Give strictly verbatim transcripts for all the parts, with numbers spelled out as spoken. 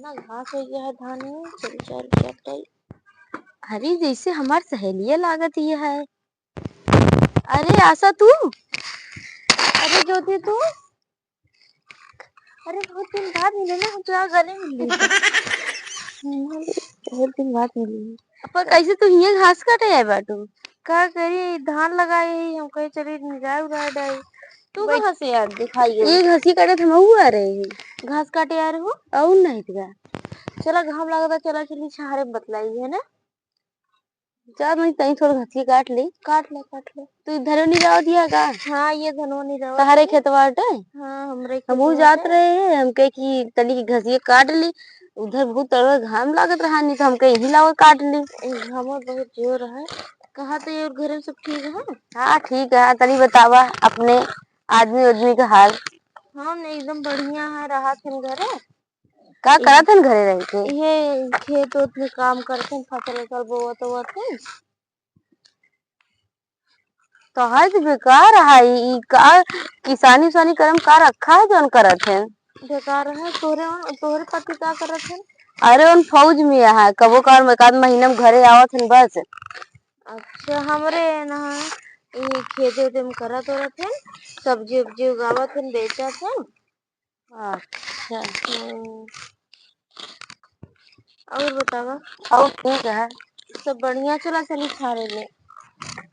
ना घास हो गया है धान में, चल, चल, चल, चल। अरे, जैसे हमार सहेलिया लागत ही है। अरे, आशा, तू? अरे, ज्योति, तू? अरे, बहुत दिन बाद मिले ना, हम तो यहाँ गली मिल रही थी। बहुत दिन बाद मिली। पर कैसे तू हियाँ घास काटे आए बाटू? का करी, धान लगाए ही, हम कहे चली निराई उराई डाई। तू बैठ। कहाँ से यार दिखाई है? ये घास ही काटे थे, मऊ आ रहे हैं। घास काटे आ रहे हो? और नहीं तो का? चला, घाम लागता, चला चली छाहरे में बतलाई, है ना? जा नहीं, तई थोड़ा घास ही काट ले। काट ले, काट ले। तू इधर नहीं जाओ दिया का? हाँ, ये धनवा नहीं जाओ तहरे दिया। खेतवा बाटे? हाँ, हमरे हमहू खेतवा जात बाटे। रहे हैं, हम कहे कि तनी की घसिया काट ली, उधर बहुत तगड़ा घाम लागत रहा, नहीं तो हम कहे यहीं लाओ काट ली। ए, घामो बहुत जोर है। कहा तो ये और घरे में सब ठीक है? हाँ, ठीक है। तनी बतावा अपने आदमी उदमी का हाल। हम एकदम बढ़िया है, रहा थे घरे। का इहे, करत हन घरे रह के? इहे खेत ओत में काम करत हन, फसल उसल बोवत ओवत हन। तो है तो बेकार है ई, ई का किसानी उसानी करम का रखा है जौन करत हन? बेकार है, तोहरे, तोहरे पति का करत हन? अरे उन फौज में है, कबो कभार में एक आध महीना में घरे आवत हन बस। अच्छा, हमरे ना ई खेते उते में करत ओरत हन, सब्जी उब्जी उगावत हन, बेचत हन। अच्छा। हम्म। और बतावा? और ठीक है। सब बढ़िया, चला चली छाहरे में।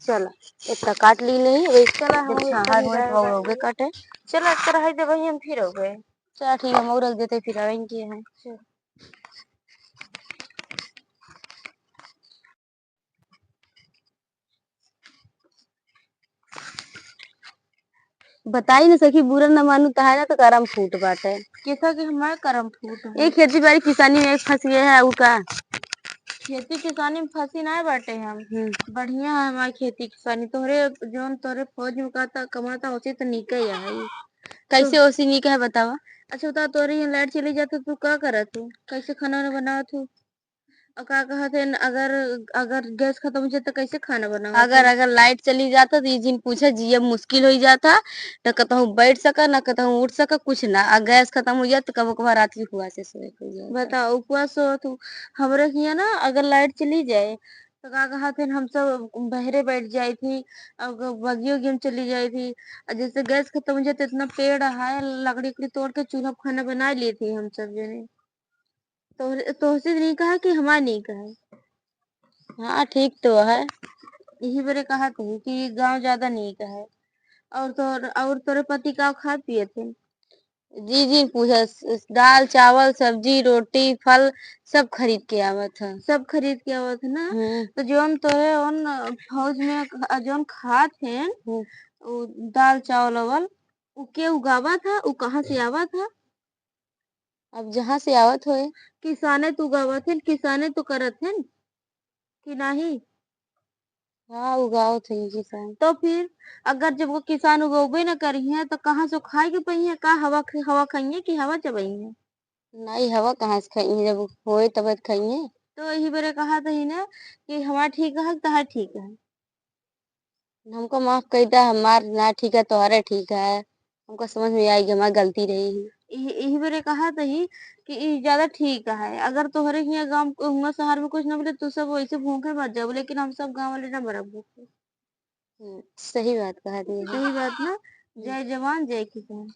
चला, इतना काट ली नहीं, वही चला, हम छाहर में हो गए काटे। चला, एक तरह है, जब हम फिर हो गए। चला ठीक है, हम और रख देते, फिर आवेंगे हम। चल। बताई न सखी, बुरा न मानू, तहार ना तो करम फूट बाटे। कैसा कि हमार करम फूट है? ये खेती बाड़ी किसानी में फंस गए हैं, उ का? खेती किसानी में फंसी ना बाटे हम। हम्म। बढ़िया है हमार खेती किसानी। तोहरे जौन तोहरे फौज में का ता कमाता होती तो नीके है। कैसे तो ओसी नीके है बतावा? अच्छा बता, तोहरे यहाँ लाइट चली जाता तू का करत हो? कैसे खाना वाना बनावत हो? और का कहत हन, अगर, अगर गैस खत्म हो जाए तो कैसे खाना बनावा अगर, तू? अगर लाइट चली जाता तो ये जिन पूछा, जिया मुश्किल हो जाता, न कतहूँ बैठ सका, न कतहूँ उठ सका, कुछ ना। आ गैस खत्म हो जाए तो कबो कभार रात की हुआ से सोए के हो जाता। बताओ, उपवास हो तू। हमरे हियाँ ना अगर लाइट चली जाए तो का कहत हन, हम सब बहरे बैठ जाए थी, अब बगियो उगियो में चली जाए थी। और जैसे गैस खत्म हो जाए तो इतना पेड़ है, लकड़ी उकड़ी तोड़ के चूल्हा पे खाना बना लिए थी हम सब जने। तोहरे, तोहसे नीक है कि हमार नीक है? हाँ, ठीक तो है। यही बरे कहत ही कि गाँव ज्यादा नीक है। और तोर, और तोरे पति का खात पियत है? जी, जी, पूछा, स-, दाल, चावल, सब्जी, रोटी, फल सब खरीद के आवत है। सब खरीद के आवत है ना? हम्म। तो जौन तोरे उन फौज में क-, जौन खात हैं, हम्म। उ दाल, चावल, वावल, उ के उगावत है? उ कहाँ से आवत है? अब जहाँ से आवत होए। किसाने तो उगावत हन, किसाने तो करत हन कि नाही? हाँ, उगावत हन किसान। तो फिर अगर जब वो किसान उगौबे न करिहें तो कहाँ से खाए के पइहें? का हवा ख-, हवा खइहें कि हवा चबइहें? नहीं, हवा कहाँ से खइहें? जब होए तब खइहें। तो यही बरे कहत ही ना कि हमार ठीक है, तहार ठीक है। हमको माफ कर दे, हमार ना ठीक है, तोहरे ठीक है। हमको समझ में आई कि हमार गलती रही। यही, यही बरे कहत ही कि ई ज्यादा ठीक है। अगर तोहरे हियाँ गाँव, हुआँ शहर में कुछ ना मिले, तू सब वैसे भूखे मर जाबो, लेकिन हम सब गाँव वाले ना मरब भूखे। हम्म, सही बात कहत ही। सही बात ना? हम्म। जय जवान, जय किसान।